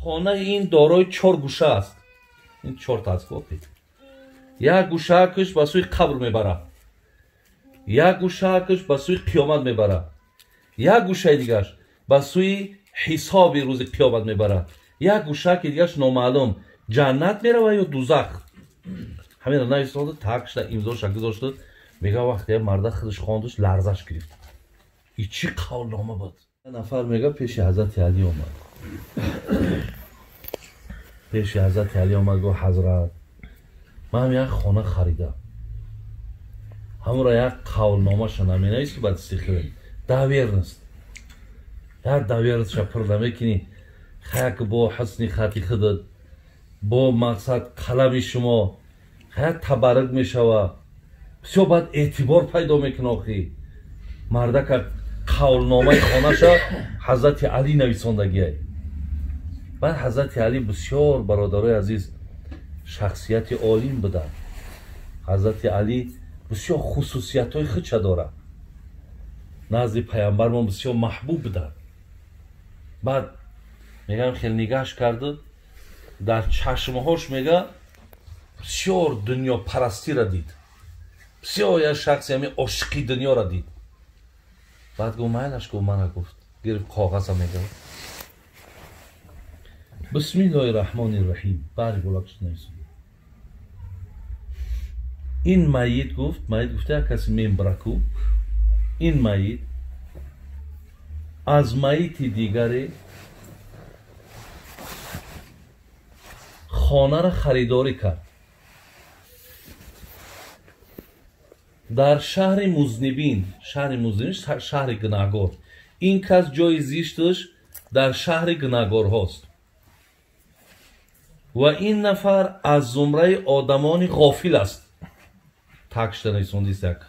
Хонаи ин дорои чор гӯша аст. Ин чорта аст. Як гӯшаакш ба сӯи қабр мебарад, як гӯшаакш ба сӯи қиёмат мебарад, як гӯшаи дигараш ба сӯи ҳисоби рӯзи қиёмат мебарад, як гӯшааки дигараш номаълум, ҷаннат меравад ё дузах. Ҳаминро нависонда, такшда имзоша гузошта. Мега, вақте марда худаш хондаш, ларзаш гирифт. И чӣ қавлнома буд? Нафар, мега, пеши Ҳазрати Алӣ омад. Пеши Ҳазрати Алӣ омад, гуфт: «Ҳазрат, ман як хона харидам, ҳамонро як қавлномаша наменависӣ, баъд истихӯ доверенность, як доверенность ша пур намекунӣ, хаяк бо ҳусни хати худат, бо мақсад қалами шумо, хаяк табаррук мешава, бисёр баъд эътибор пайдо мекуна». Охи, мардака қавлномаи хонаша Ҳазрати Алӣ нависондагиай. Баъд Ҳазрати Алӣ бисёр, бародарои азиз, шахсияти олим буданд. Ҳазрати Алӣ бисёр хусусиятҳои худша дорад, назди паямбармон бисёр маҳбуб буданд. Баъд, мегам, хел нигаҳш карду дар чашмҳош, мега, бисёр дунёпарастиро дид, бисёр як шахси ҳамин ошиқи дунёро дид. Баъд гуфт: «Майлаш». Гуфт, мана, гуфт, гирифт коғаза, мега, бисмиллоҳи раҳмони раҳим, баъди болакш нависонд: «Ин майит», гуфт, майит гуфта як каси мембраку, «ин майит аз майити дигаре хонаро харидорӣ кард дар шаҳри Музнибин». Шаҳри Музнибин, шаҳри гунаҳгор. Ин кас ҷои зишташ дар шаҳри гунаҳгорҳост ва ин нафар аз зумраи одамони ғофил аст. Так шуда нависондист, як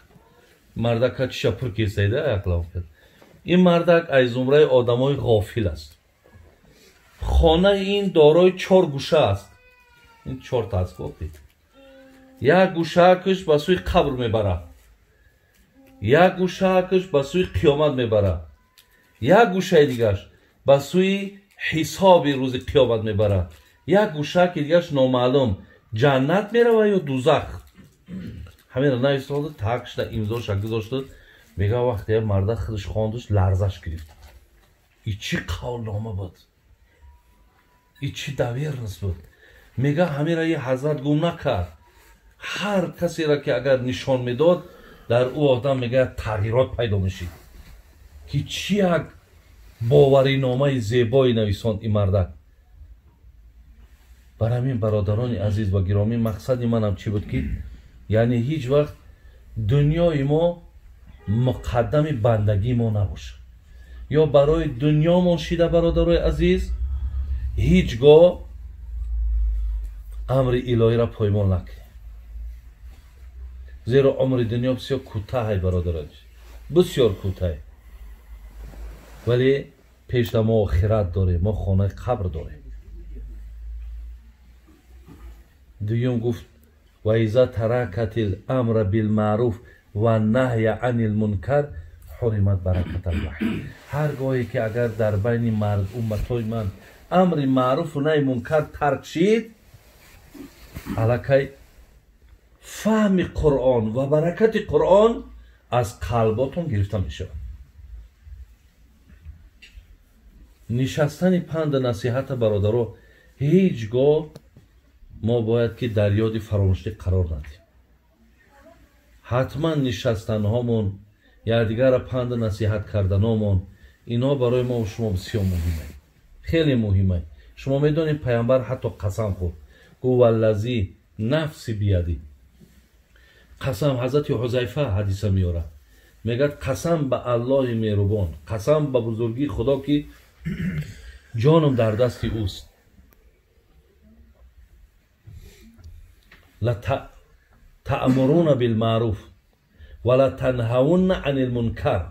мардака чиша пур кесайда як. Ин мардак аз зумраи одамои ғофил аст. Хонаи ин дорои чор гӯша аст. Ин чорта аст. Як гӯшаакш ба сӯи қабр мебарад, як гӯшаакш ба сӯи қиёмат мебарад, як гӯшаи дигараш ба сӯи ҳисоби рӯзи қиёмат мебарад, як гӯшааки дигараш номаълум, ҷаннат меравад ё дузах. Ҳаминро нависонда, такшда имзоша гузошта. Мега, вақте марда худаш хондаш, ларзаш гирифт. И чӣ қавлнома буд? И чӣ доверенность буд? Мега, ҳаминро и ҳазрат гум накард. Ҳар касеро ки агар нишон медод, дар ӯ одам, мега, тағйирот пайдо мешид, ки чӣ як бовариномаи зебое нависонд ин мардак. Бар ҳамин, бародарони азиз ва гиромӣ, мақсади манам чӣ буд, ки яъне ҳеҷ вақт дунёи мо муқаддами бандагии мо набошад ё барои дунёмон шида. Бародарои азиз, ҳеҷ гоҳ амри илоҳиро поймол накунем, зеро умри дунё бисёр кӯтаҳай, бародарои, бисёр кӯтаҳ. Вале пешда мо охират дорем, мо хонаи қабр дорем. Дуюм гуфт: ва иза таракати ламра билмаъруф ва наҳя ани лмункар ҳуримат бараката лваҳй. Ҳар гоҳе ки агар дар байни мард умматҳои ман амри маъруфу наҳи мункар тарк шид, аллакай фаҳми Қуръон ва баракати Қуръон аз қалботон гирифта мешавад. Нишастани панду насиҳата, бародаро, ҳеҷ гоҳ мо бояд ки дар ёди фаромӯшӣ қарор надиҳем. Ҳатман нишастанҳомон, якдигарро панду насиҳат карданомон, инҳо барои мо шумо бисёр муҳиме, хеле муҳиме. Шумо медонед, паямбар ҳатто қасам хӯрд, гуфт: валлазӣ нафси бияди, қасам. Ҳазрати Ҳузайфа ҳадиса меорад, мегӯяд: «Қасам ба Аллоҳи меҳрубон, қасам ба бузургии Худо, ки ҷонам дар дасти ӯст, لتأمرن بالمعروف ولتنهون عن المنكر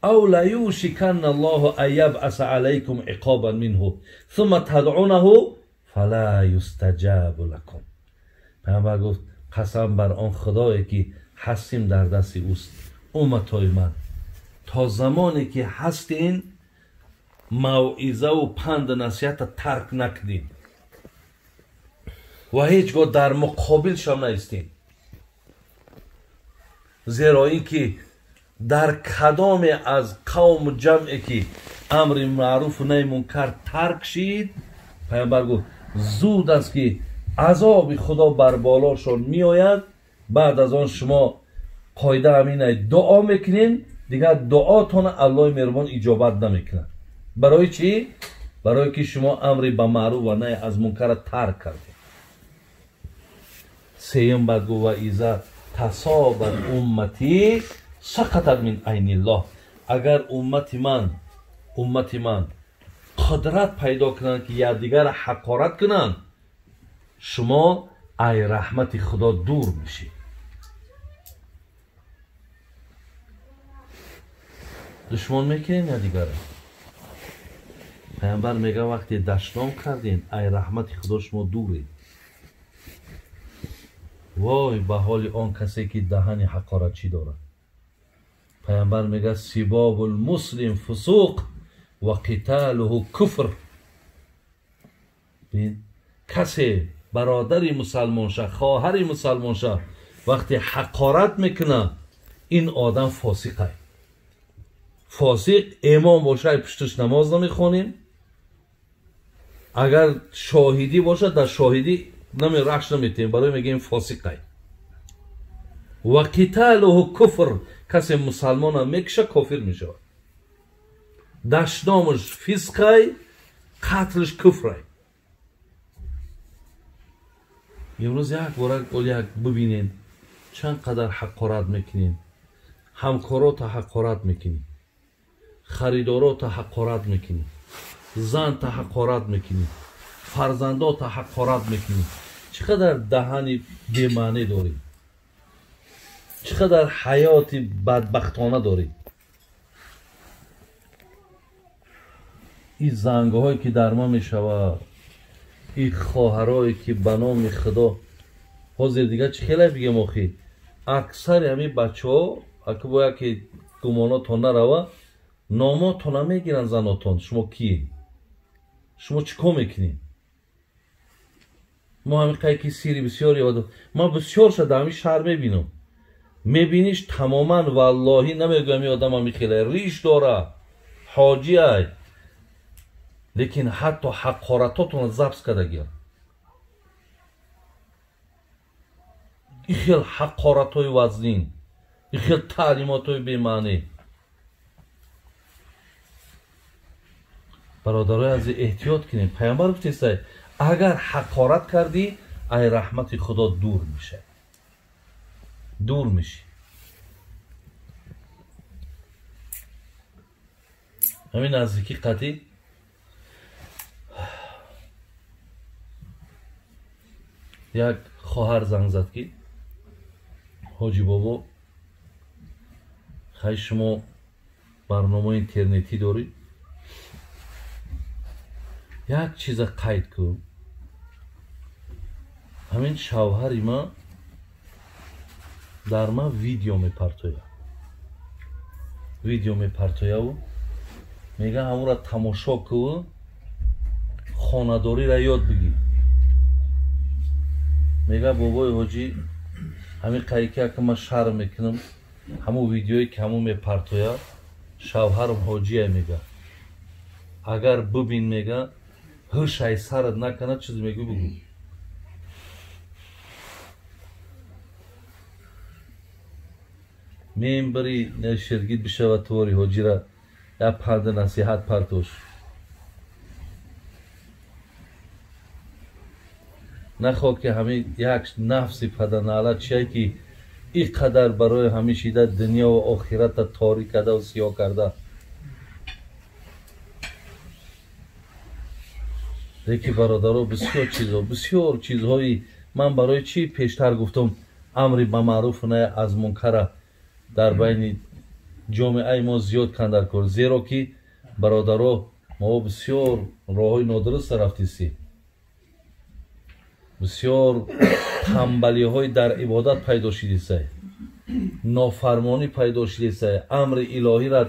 أو ليوشكن الله أن يبعث عليكم عقابا منه ثم تدعونه فلا يستجاب لكم». Пайғамбар гуфт: «Қасам бар он Худое, ки ҳастим дар дасти ӯст, умматҳои ман, то замоне ки ҳастин мавъизаву панду насиҳата тарк накунед ва ҳеҷ гоҳ дар муқобилшам наистед, зеро ин ки дар кадоме аз қавму ҷамъе ки амри маъруфу наҳи мункар тарк шид, пайғамбар гуфт зуд аст ки азоби худо бар болошон меояд. Баъд аз он шумо қоида ҳаминай дуо мекунед, дигар дуотона Аллоҳи меҳрубон иҷобат намекунад. Барои чӣ? Барое ки шумо амри ба маъруф ва наҳи аз мункарро тарк кардед. Сеюм баъд гуфт ва иза тасобат умматӣ сақатат мин айниллоҳ. Агар уммати ман қудрат пайдо кунанд ки якдигарро ҳақорат кунанд, шумо ай раҳмати худо дур мешед. Душмон мекунем якдигарро. Пайғамбар мега вақте дашном кардем, ай раҳмати худо шумо дуред. Вой ба ҳоли он касе ки даҳани ҳақоратчӣ дорад. Пайғамбар мега сибобул муслим фусуқ ва қиталуҳу куфр. Касе бародари мусалмонша, хоҳари мусалмонша вақте ҳақорат мекунад, ин одам фосиқай. Фосиқ имом бошад, пушташ намоз намехонем. Агар шоҳидӣ бошад, дар шоҳидӣ рахш наметем, барои мегӯем фосиқай. Ва қиталуҳу куфр. Касе мусалмонам мекуша, кофир мешавад. Дашномаш фисқай, қатлш куфрай. Имрӯз як бора як бибинед чанд қадар ҳақорат мекунед, ҳамкорота ҳақорат мекунӣ, харидорота ҳақорат мекунӣ, занта ҳақорат мекунӣ, фарзандота ҳақорат мекунӣ. Чӣ қадар даҳани бемаънӣ дорӣ, чӣ қадар ҳаёти бадбахтона дорӣ. Ин зангҳое ки дар ма мешавад, ин хоҳарое ки ба номи худо ҳозир дигар чӣ хеле бигем охи, аксари ҳамин бачаҳо аки бояд ки гумонотон нарава, номотон намегиранд занотон. Шумо киед? Шумо чӣ кор мекунед? Мо ҳамин қай ки сири бисёр ёд, ман бисёр ша дар ҳамин шаҳр мебинам. Мебиниш тамоман валлоҳӣ намегӯям ин одам ҳамин хеле риш дора, ҳоҷиай, лекин ҳатто ҳақоратотонро забс кардагиям. Ин хел ҳақоратҳои вазнин, ин хел таълимотҳои бемаънӣ. Бародарои азиз, эҳтиёт кунем. Пайғамбар гуфтесай, агар ҳақорат кардӣ, ай раҳмати худо дур мешавӣ, дур мешӣ. Ҳамин наздикӣ қатъӣ як хоҳар занг зад ки ҳоҷи бобо, хай шумо барномаи интернетӣ доред, як чиза қайд кун. Ҳамин шавҳари ман дар ман видео мепартояд, видео мепартояву мега ҳамонро тамошо кун, хонадориро ёд бигир. Мега бобои ҳоҷӣ, ҳамин қайки ака ман шарм мекунам, ҳамон видеое ки ҳамон мепартояд, шавҳарам ҳоҷия мега, агар бибин мега ҳушай сарат накунад, чизе мегӯ бигӯ. Мембари шергид бишавад твори ҳоҷира як панду насиҳат партош. Нахоҳ ки ҳамин як нафси паданаълат чие ки ин қадар барои ҳамин шида дунё ва охирата торик карда ва сиёҳ карда. Лекин бародаро, бисёр чизҳо, бисёр чизҳои ман барои чӣ пештар гуфтам амри ба маъруфу наҳи аз мункара дар байни ҷомеаи мо зиёд кандар кор, зеро ки бародаро мо бисёр роҳҳои нодуруста рафтистем, бисёр тамбалиҳои дар ибодат пайдо шидисай, нофармонӣ пайдо шидисай, амри илоҳиро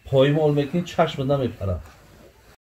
поймол мекунӣ, чашмат намепарад.